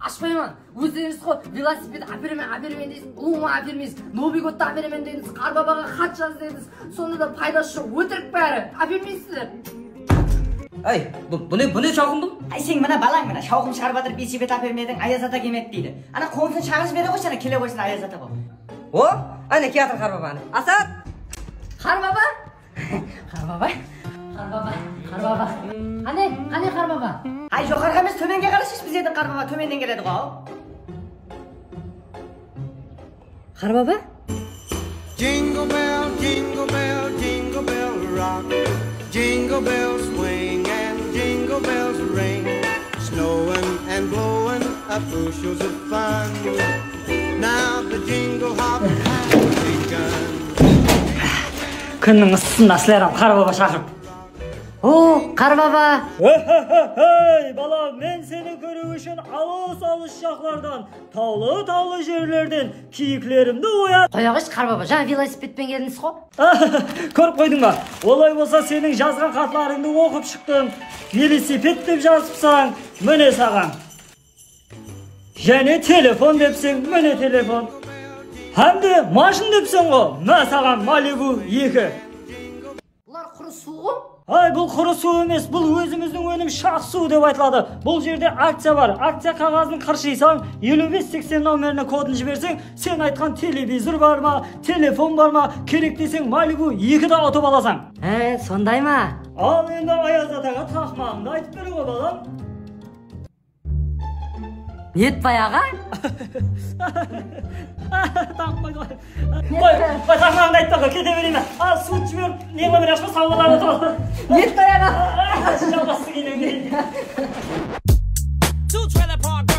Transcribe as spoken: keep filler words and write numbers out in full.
Ashpayman. Ózlerińiz-ǵo velosiped áperemen, áperemen deysiz, ulıwma ápermeysiz. Novıy godta áperemen dedińiz, qarbabaǵa xat jaz dedińiz. Sonda da paydası joq, ótirik bári. Ápermeysizler. Áy, bu, bu ne, bu ne shawqım bul? Áy, sen mına balań mına shawqım shıǵarıp atır, velosiped ápermediń, Ayaz ata kelmedi deydi. Ana qońsın shaqırıp jibere ǵoysana, kele ǵoysın Ayaz ata bolıp. O, áne kiyatır qarbabanı. Asat! Qarbaba? Qarbaba? Qarbaba, qarbaba. Qáne, qáne qarbaba? Áy, joqarıǵa emes, tómenge qarashı, bizlerdiń qarbaba tómennen keledi ǵo. Qarbaba? Jingle bell, jingle bell, jingle bell rock. Jingle bells swing and jingle bells ring. Snowing and blowing up bushels of fun. Now the jingle hop has begun. Kúnniń ıssısında sizler hám qarbaba shaqırıp. O, qarbaba! Hey, bala, men seni kóriw ushın alıs-alıs jaqlardan, tawlı-tawlı jerlerden kiyiklerimdi oyat. Qoya ǵoyshı, qarbaba, jańa velosipedpen keldińiz-ǵo. Kórip qoydıń ba? Olay bolsa seniń jazǵan xatlarıńdı oqıp shıqtım. Velosiped dep jazıpsań, mine saǵan. Jáne telefon depseń, mine telefon. Hám de mashın depseń ǵo, mına saǵan Malibu eki. Bular qurı suw ǵo? Ay, bul qurı suw emes, bul ózimizdiń ónim Shaxsuw dep aytıladı. Bul jerde akciya bar. Akciya qaǵazın qırshıysań, eliw bes seksen nomerine kodın jiberseń, sen aytqan televizor bar ma, telefon bar ma, kerek deseń Malibu eki de utıp alasań. Há, sonday ma? Al endi Ayaz ataǵa taqmaǵıńdı aytıp ber ǵo, balam. Netbay aǵa? Taqpay qoy. Qoy, qoy, taqmaǵıńdı aytpay qoy, kete bereymen. Al, sud jiberip, ne qıla bereyik, sawlalardı tol. Netbay aǵa. Jalbastı kiyinip keyin. Two trailer park